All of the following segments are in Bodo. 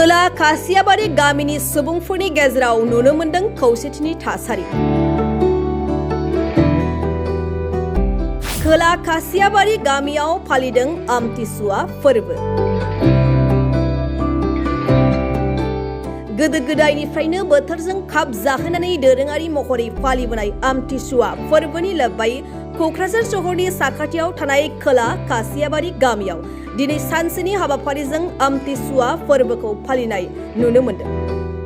खोला खासियाबारि गामिनि सुबुंफोरनि गेजेराव नुनो मोन्दों खौसेथिनि थासारि। खोला खासियाबारि गामियाव फालिदों आमथिसुवा फोरबो। गोदो गोदायनिफ्रायनो बोथोरजों खाब जाहोनानै दोरोङारि महरै फालिबोनाय आमथिसुवा फोरबोनि लोब्बायै क'क्राझार सहरनि साखाथियाव थानाय खोला खासियाबारि गामियाव दिनै सानसेनि हाबाफारिजों आमथिसुवा फोरबोखौ फालिनाय नुनो मोन्दों।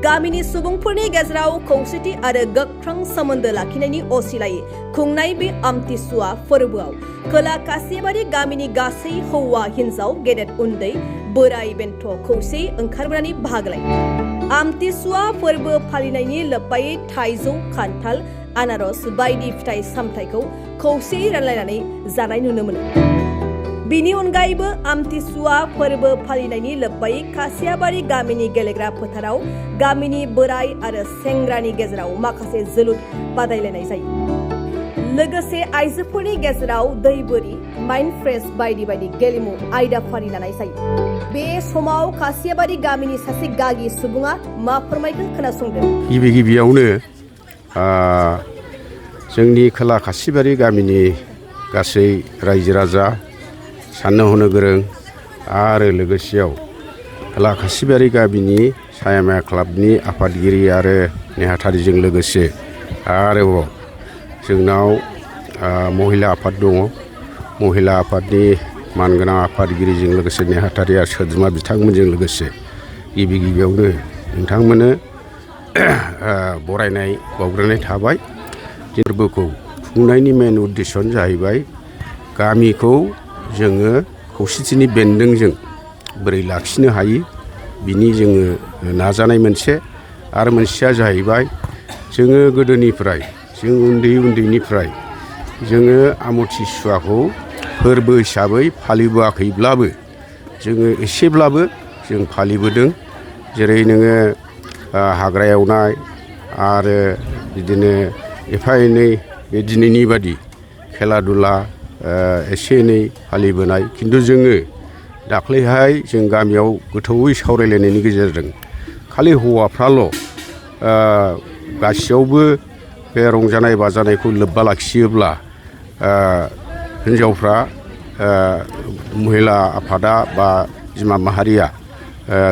गामिनि सुबुंफोरनि गेजेराव खौसेथि आरो गोख्रों सोमोन्दो लाखिनायनि असिलायै खुंनाय बे आमथिसुवा फोरबोआव खोला खासियाबारि गामिनि गासै हौवा हिन्जाव गेदेर उन्दै बोराय बेन्थ खौसेयै ओंखारबोनानै बाहागो लायो। आमथिसुवा फोरबो फालिनायनि लोब्बायै थाइजौ, खान्थाल, आनारस बायदि फिथाइ सामथाइखौ खौसेयै रानलायनानै जानाय नुनो मोनो। बिनि अनगायैबो आमथिसुवा फोरबो फालिनायनि लोब्बायै खासियाबारि गामिनि गेलेग्रा फोथाराव गामिनि बोराय आरो सेंग्रानि गेजेराव माखासे जोलुर बादायलायनाय जायो। लोगोसे आइजोफोरनि गेजेराव दै बोरि, माइन्ड फ्रेश बायदि बायदि गेलेमु आयदाफारि लानाय जायो। बे समाव खासियाबारि गामिनि सासे गागि सुबुङा मा फोरमायखो खोनासंदों। गिबियावनो जोंनि खोला खासिबारि गामिनि गासै रायजो राजा, साननो हनो गोरों आरो लोगोसेयाव खोला खासिबारि गामिनि सायामाया क्लाबनि आफादगिरि आरो नेहाथारिजों लोगोसे आरोबाव जोंनाव महिला आफाद दङ। महिला आफादनि मानगोनां आफादगिरिजों लोगोसे नेहाथारि आरो सोद्रोमा बिथांमोनजों लोगोसे गिबियावनो नोंथांमोननो बरायनाय बावग्रोनाय थाबाय। फोरबोखौ खुंनायनि मेन उद्देश्यआनो जाहैबाय गामिखौ जोङो खौसेथिनि बेन्दोंजों बोरै लाखिनो हायो बिनि जोङो नाजानाय मोनसे, आरो मोनसेया जाहैबाय जोङो गोदोनिफ्राय जों उन्दैनिफ्राय जोङो आमथिसुवाखौ फोरबो हिसाबै फालिबोआखैब्लाबो जोङो एसेब्लाबो जों फालिबोदों। जेरै नोङो हाग्रा एवनाय आरो बिदिनो एफा एनै बे दिनैनि बादि खेला दुला एसे एनै फालिबोनाय, खिन्थु जोङो दाख्लैहाय जों गामियाव गोथौयै सावरायलायनायनि गेजेरजों खालि हौवाफ्राल' गासैयावबो बे रंजानाय बाजानायखौ लोब्बा लाखियोब्ला हिन्जावफ्रा महिला आफादा बा बिमा माहारिया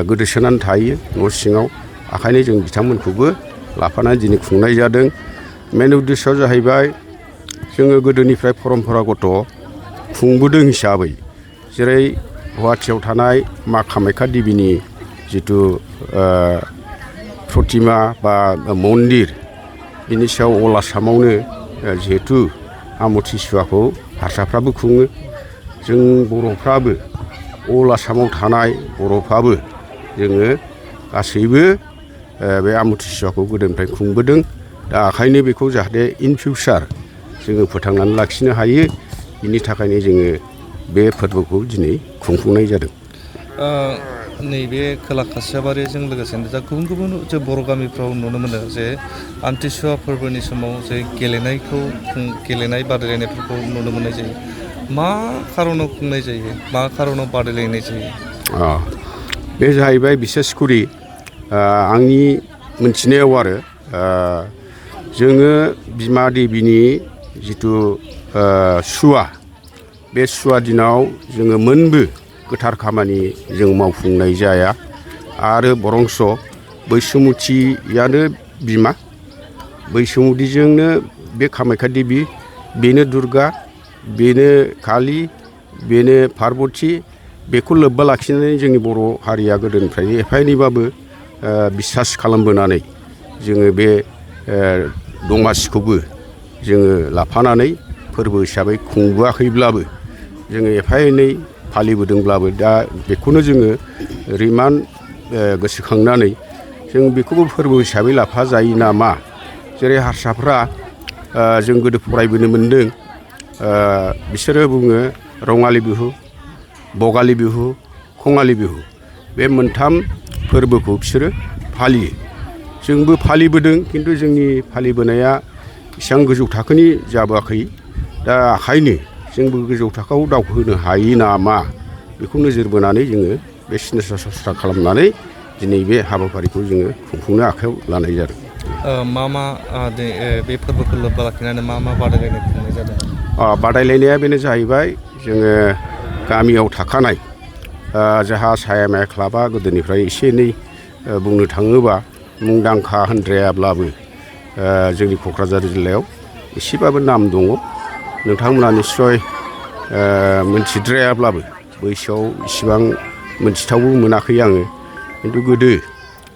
गोदोसोनानै थायो न' सिङाव। ओंखायनो जों बिथांमोनखौबो लाफानानै दिनै खुंनाय जादों। मेन उद्देश्यआ जाहैबाय जोङो गोदोनिफ्राय परम्परागत खुंबोदों हिसाबै, जेरै गुवाहाटियाव थानाय मा कामाख्या देबीनि जिथु प्रतिमा बा मन्दिर, बिनि सायाव अल आसामावनो जिहेथु आमथिसुवाखौ हारसाफ्राबो खुङो, जों बर'फ्राबो अल आसामाव थानाय बर'फ्राबो जोङो गासैबो बे आमथिसुवाखौ गोदोनिफ्राय खुंबोदों। दा ओंखायनो बेखौ जाहाथे इन फिउचार जोङो फोथांनानै लाखिनो हायो, बिनि थाखायनो जोङो बे फोरबोखौ दिनै खुंफुंनाय जादों। नैबे खोला खासियाबारिजों लोगोसेनो दा गुबुन गुबुन जे बर' गामिफ्राव नुनो मोनो जे आमथिसुवा फोरबोनि समाव जे गेलेनाय बादायलायनायफोरखौ नुनो मोननाय जायो। मा खारनाव खुंनाय जायो, मा खारनाव बादायलायनाय जायो? बे जाहैबाय बिसेसकरि आंनि मोनथिनायाव आरो जोङो बिमा देबीनि जिथु सुवा, बे सुवा दिनाव जोङो मोनबो गोथार खामानि जों मावफुंनाय जाया, आरो बरंस बैसुमुथियानो बिमा, बैसुमुथिजोंनो बे कामाख्या देबी, बेनो दुर्गा, बेनो कालि, बेनो पार्बती, बेखौ लोब्बा लाखिनानै जोंनि बर' हारिया गोदोनिफ्रायनो एफा एनैबाबो बिसास खालामबोनानै जोङो बे दमासिखौबो जोङो लाफानानै फोरबो हिसाबै खुंबोआखैब्लाबो जोङो एफा एनै फालिबोदोंब्लाबो दा बेखौनो जोङो गोसोखांनानै जों बेखौबो फोरबो हिसाबै लाफा जायो नामा। जेरै हारसाफ्रा जों गोदो फरायबोनो मोन्दों, बिसोरो बुङो रङालि बिहु, बगालि बिहु, खङालि बिहु, बे मोनथाम फोरबोखौ बिसोरो फालियो। जोंबो फालिबोदों, खिन्थु जोंनि फालिबोनाया एसेबां गोजौ थाखोनि जाबोआखै। दा ओंखायनो जोंबो गोजौ थाखोआव दावखोनो हायो नामा बेखौ नोजोर बोनानै जोङो बे सिनायसा सस्रा खालामनानै दिनै बे हाबाफारिखौ जोङो खुंफुंनो आखायाव लानाय जादों। मा मा बे फोरबोखौ लोब्बा लाखिनानै मा बादायलायनाय खुंनाय जादों? बादायलायनाया बेनो जाहैबाय जोङो गामियाव थाखानाय जोंहा सायामाया क्लाबा गोदोनिफ्राय एसे एनै बुंनो थाङोबा मुंदांखा होनद्रायाब्लाबो जोंनि क'क्राझार जिल्लायाव एसेबाबो नाम दङ। नोंथांमोना निस्सय मोनथिद्रायाब्लाबो बैसोआव इसिबां मोनथिथावबो मोनाखै आङो। खिन्थु गोदो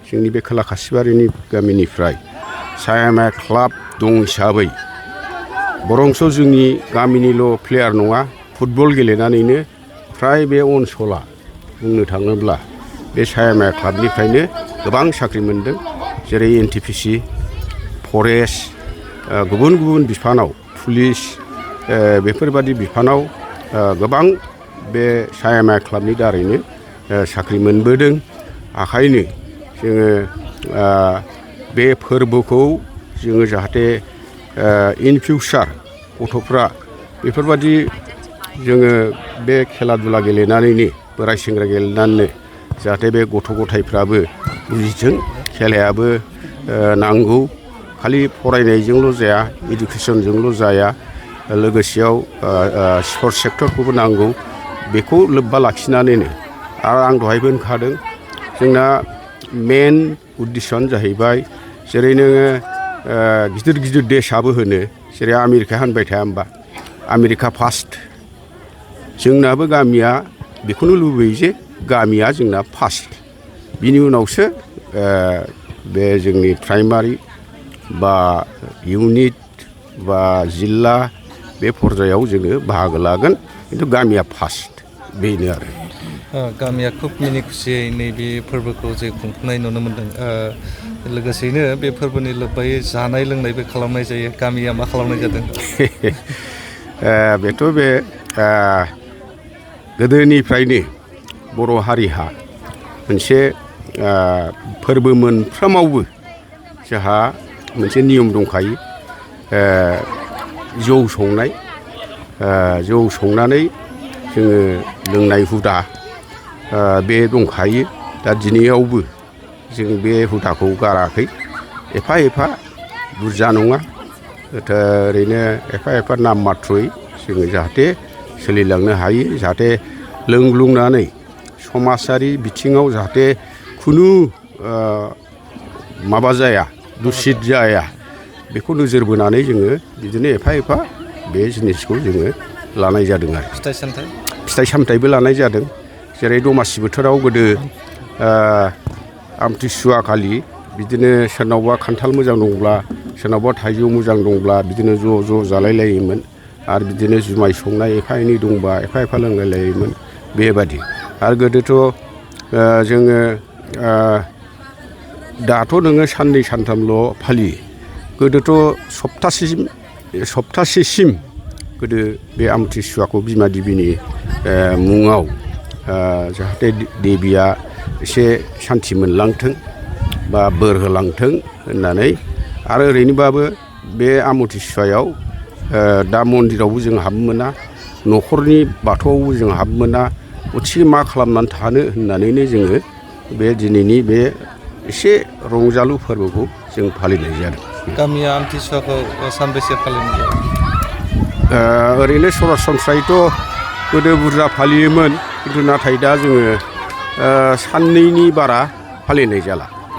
जोंनि बे खोला खासिबारिनि गामिनिफ्राय सायामाया क्लाब दं हिसाबै बरंस' जोंनि गामिनिल' प्लेयार नङा, फुटबल गेलेनानैनो फ्राय बे अनसला बुंनो थाङोब्ला बे सायामाया क्लाबनिफ्रायनो गोबां साख्रि मोनदों। जेरै NTPC, फरेस्ट, गुबुन गुबुन बिफानाव पुलिस, बेफोरबादि बिफानाव गोबां बे सायामाया क्लाबनि दारैनो साख्रि मोनबोदों। आखायनो जोङो बे फोरबोखौ जोङो जाहाथे इन फिउचार गथ'फ्रा बेफोरबादि जोङो बे खेला दुला गेलेनानैनो बोराय सेंग्रा गेलेनानैनो जाहाथे बे गथ' गथायफ्राबो बुजिथों खेलायाबो नांगौ, खालि फरायनायजोंल' जाया, इडुकेसनजोंल' जाया, लोगोसेयाव स्पर्ट्स सेक्टरखौबो नांगौ। बेखौ लोब्बा लाखिनानैनो आरो आं दहायबो होनखादों जोंना मेन उद्दिस'आनो जाहैबाय जेरै नोङो गिदिर गिदिर देशआबो होनो, जेरै आमेरिका होनबाय थाया होमबा, आमेरिका फार्स्ट। जोंनाबो गामिया बेखौनो लुबैयो जे गामिया जोंना फार्स्ट, बिनि उनावसो बे जोंनि प्राइमारि बा इउनिट बा जिल्ला बे पर्यायाव जोङो बाहागो लागोन, खिन्थु गामिया फार्स्ट बेनो आरो। गामिया खुब मिनि खुसियै नैबे फोरबोखौ जे खुंफुंनाय नुनो मोन्दों। लोगोसेयैनो बे फोरबोनि लोब्बायै जानाय लोंनायबो खालामनाय जायो। गामिया मा खालामनाय जादों? बेथ' बे गोदोनिफ्रायनो बर' हारिहा मोनसे फोरबो मोनफ्रोमावबो जोंहा मोनसे नियम दंखायो, जौ संनाय। जौ संनानै जोङो लोंनाय हुदा बे दंखायो। दा दिनैयावबो जों बे हुदाखौ गाराखै। एफा एफा, बुरजा नङा, ओरैनो एफा एफा नाम मात्र'यै जोङो जाहाथे सोलिलांनो हायो, जाहाथे लोंग्लुंनानै समाजारि बिथिङाव जाहाथे खुनु माबा जाया, दुसित जाया, बेखौ नोजोर बोनानै जोङो बिदिनो एफा एफा बे जिनिसखौ जोङो लानाय जादों आरो। फिथाइ सामथाइबो लानाय जादों। जेरै दमासि बोथोराव गोदो आमथिसुवा खालि बिदिनो सोरनावबा खान्थाल मोजां दंब्ला, सोरनावबा थाइजौ मोजां दंब्ला बिदिनो ज' ज' जालाय लायोमोन। आरो बिदिनो जुमाय संनाय एफा एनै दंबा एफा एफा लोंलाय लायोमोन बेबादि। आरो गोदोथ' जोङो दाथ' नोङो साननै सानथामल' फालियो, गोदोथ' सप्तासेसिम गोदो बे आमथिसुवाखौ बिमा देबिनि मुङाव जाहाथे देबिया एसे सान्थि मोनलांथों बा बोर होलांथों होननानै। आरो ओरैनोबाबो बे आमथिसुवायाव दा मन्दिरावबो जों हाबनो मोना, न'खरनि बाथौआवबो जों हाबनो मोना, अथि मा खालामनानै थानो होननानैनो जोङो बे दिनैनि बे एसे रंजालु फोरबोखौ जों फालिनाय जादों। गामिया आमथिसुवाखौ सानबेसे फालिनाय जायो? ओरैनो सरासनस्रायैथ' गोदो बुरजा फालियोमोन, खिन्थु नाथाय दा जोङो साननैनि बारा फालिनाय जाला।